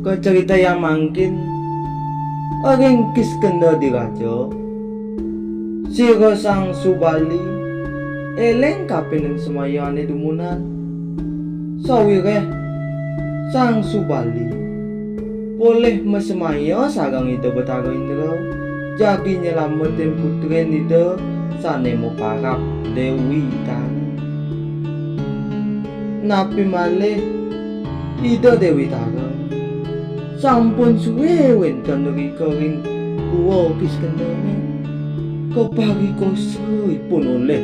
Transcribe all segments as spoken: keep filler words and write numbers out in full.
Kacaritayang mangkin, ring Kiskenda Diraja, sira Sang Subali, éling kapining semayané dumunan. Sawiréh Sang Subali polih masemaya sareng Ida Betara Indra, jagi nyelametin putrin Ida sané maparab Déwi Tara. Napi malih Ida Déwi Tara sampun sué wénten rika ring Gua Kiskendané, kaparikosa ipun olih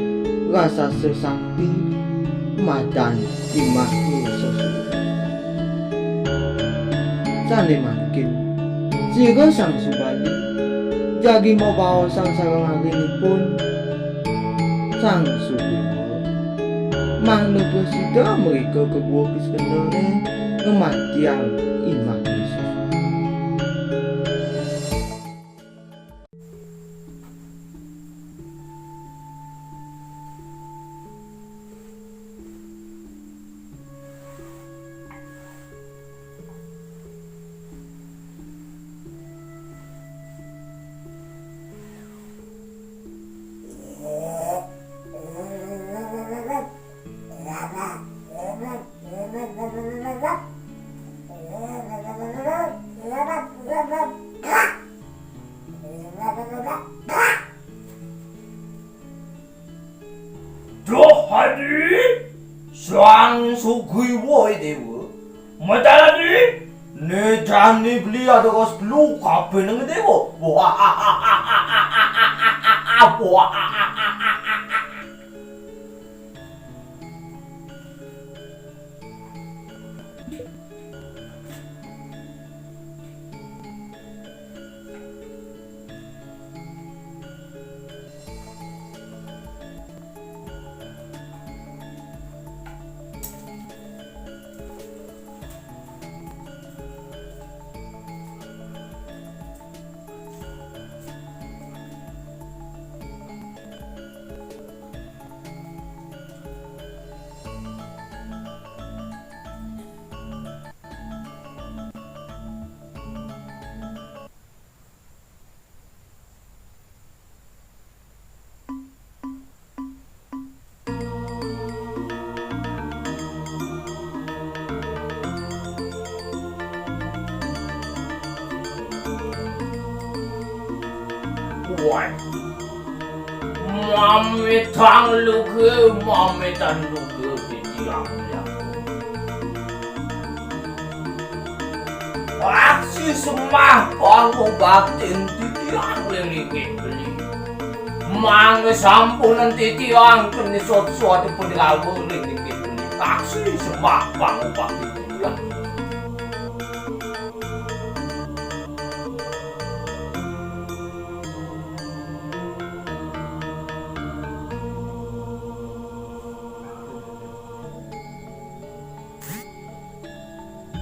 raksasa sakti madan I Mahesa Sura. Sané mangkin, sira Sang Subali jagi mabaosang sareng arinipun Sang Sugriwa, mangda prasida mrika ka Gua Kiskendané ngamatiang I Mahesa Sura. Duh, adi, Sang Sugriwa Déwa. Madan adi, né jani beli ada kos belu kapining Déwa. Wah, wah. Woi. Mamitang luga, mamitang luga, titiang. Aksi sembah pangubaktin titiang ring linggih beli. Mangda sampunang titiang keni sot-sot padrawa ring linggih beli. Aksi sembah pangubaktin titiang.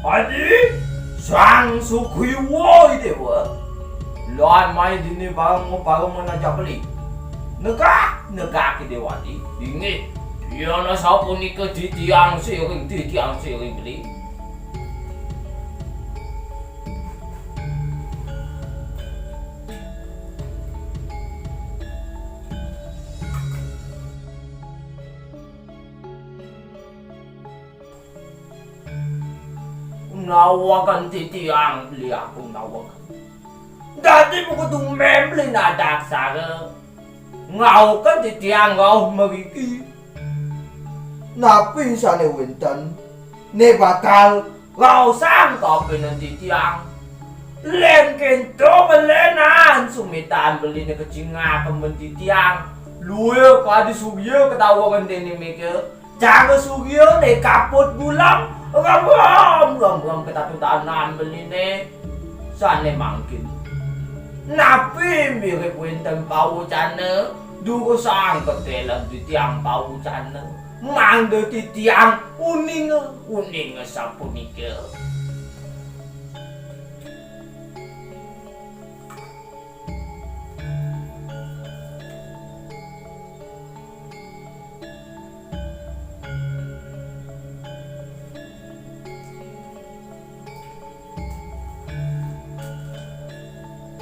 Adi, Sang Sugriwa Déwa, lan mai dini bareng, bareng manajak beli. Negak, negak Déwadi. Inggih, yan asapunika titiang siring, titiang siring beli. Nawegang titiang beli, aku nawegang. Dadi buka tumbén beli nadaksara. Ngaukin titiang rauh mriki. Napi sané wénten, né bakal raosang kapining titiang. Lén kéto beliné sumitan beliné kacingak kén titiang. Luir kadi surya katawa ngendéné méga. Cara suryané kaput bulang, remrem, remrem katatudanan beliné. Sané mangkin. Napi mirib wénten pawecana, durusang katéla titiang pawecana. Mangda titiang uninga, uninga sapunika.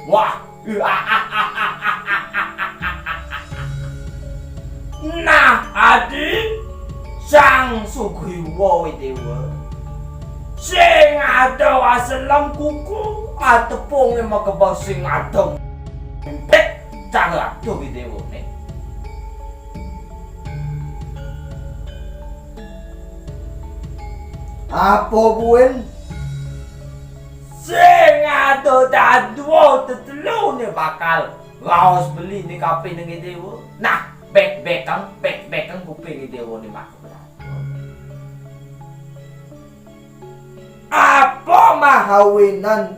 Wah. Nah, adi, Sang Sugriwa Déwa. Sing ada aselem kuku, atepungé makebel sing ada. Empit cara atuh Déwané. Apa buin? Sing ada dadua teteluné bakal raos beli né kapining Déwa. Nah, bek-bekeng, bek-bekeng kuping Déwané maka. Apa mahawinan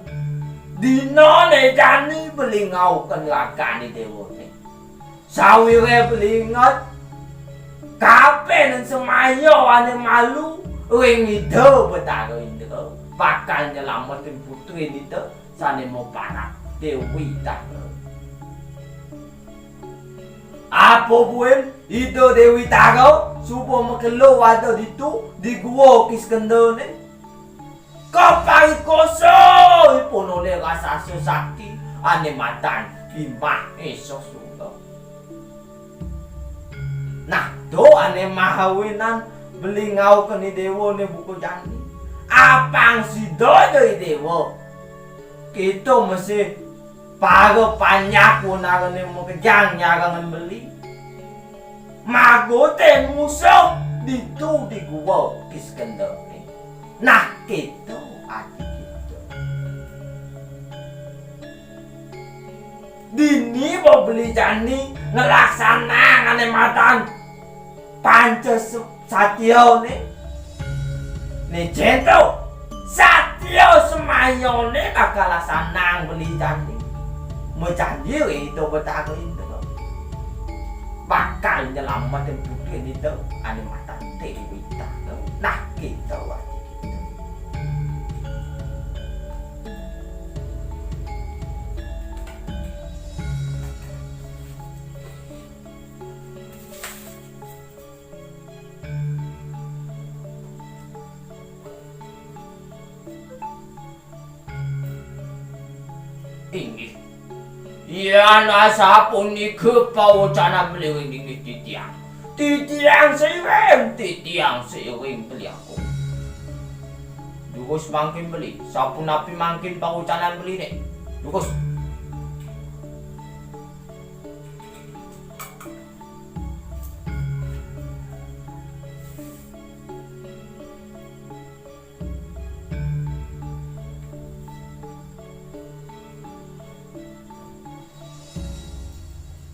dinané jani beli ngauken ragané Déwané. Sawiré beli inget, kapining semaya ané malu ring Ida Betara Indra bakal nyelametin putri Ida sané maparat Déwi Tara. Apa buin Ida Déwi Tara suba makelo ada ditu di gua Kiskendané? Kaparikosa ipun olih raksasa sakti ané madan I Mahesa Sura. Nah, to ané mahawinan beli ngauken I Déwané buka jani. Apang sida ja I Déwa. Kita masih para panjak wenarané makejang nyarengin beli. Magotin musuh ditu di gua Kiskendané. Nah, kéto ati kita. Dini ba beli jani ngelaksanang ané madan panca se-, satyané. Né cén to, satya semayané bakal laksanang beli jani. Majanji ring Ida Betara Indra. Bakal nyelametin putri Ida ané madan Déwi Tara. Nah, kita ati kita. Inggih. Yan asapunika pawecanan beli ring inggih titiang. Titiang siring, titiang siring beli aku. Durus mangkin beli, sapunapi mangkin pawecanan beliné? Durus.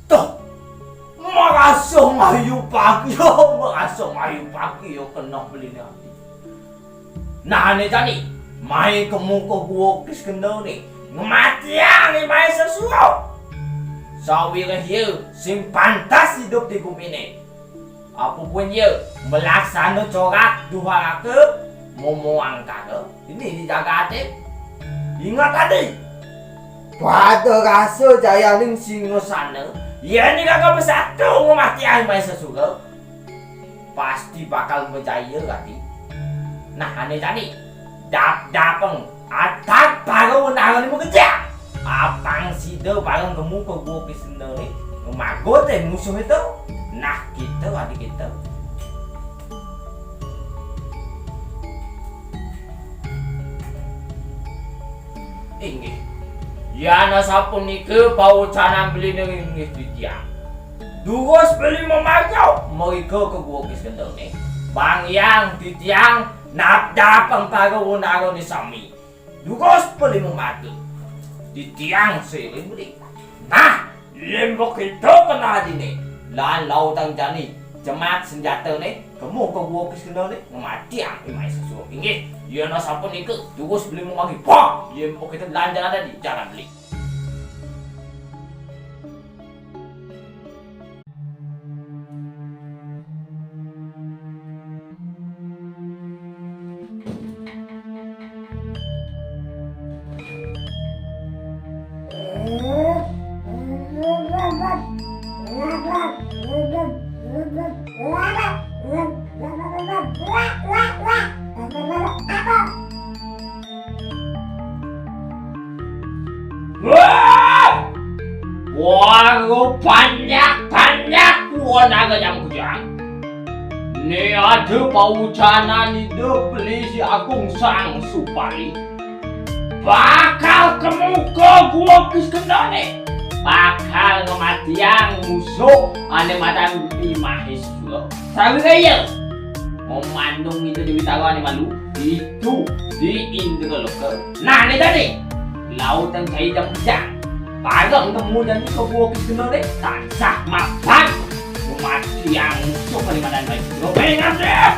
Tuh, marasa mayu pagi, marasa mayu pagi ya kena beliné ati. Nah, né jani, mai kemu ka gua Kiskendané, ngamatiang I Mahesa Sura. Sawiréh ia sing pantes idup di guminé. Apa buin ia malaksana corak duharaka, momoangkara ini di jagaté. Inget ati, pada rasa jayaning singasana, yén iraga besatu ngamatiang I Mahesa Sura, pasti bakal majaya ati. Nah, ané jani, dap-dapeng atat para wenarané makejang. Apang sida bareng kemu ka gua Kiskendané, ngemagotin musuh itu. Nah, kita ati kita. Inggih. Yan asapunika pawecanan beliné ring inggih titiang. Durus beli mamargi mrika ka gua Kiskendané. Bang Hyang titiang napdapang para wenarané sami. Durus beli mamargi. Titiang siring beli. Nah, yén begitu kena adiné, lan lautang jani jemat senjatané, kemu ka gua Kiskendané, ngamatiang I Mahesa Sura. Inggih, yén asapunika, durus beli mamargi. Bah, yén begitu lan jalan adi, jalan beli. Banyak-banyak kuwi naga jam kujang. Né ada paucanan Ida Beli Si Agung Sang Supari. Bakal kemuka gua Kiskendane. Bakal ngematiang musuh ané madan Bima Iswa. Sawi kaya. Ngomandung itu di Witara ané malu. Itu di Indra Loka. Nah, né tadi. Laut yang saya jam kejang. Bareng temu dan ke gua Kiskendane. Tansah mapan. Ngematiang musuh ané madan baik. Lo pengen deh.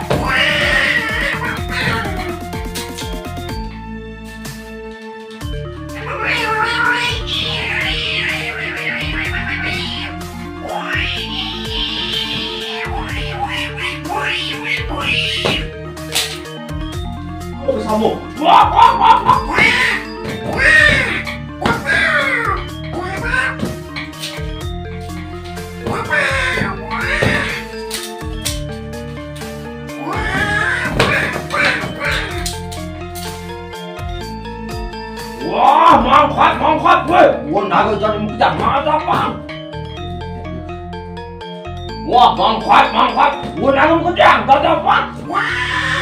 Apa bersama? Wah, mangkat, mangkat, weh. Wah, naga jadi mengejam, mata pang. Wah, mangkat, mangkat. Wah, naga mengejam, mata pang. Wah.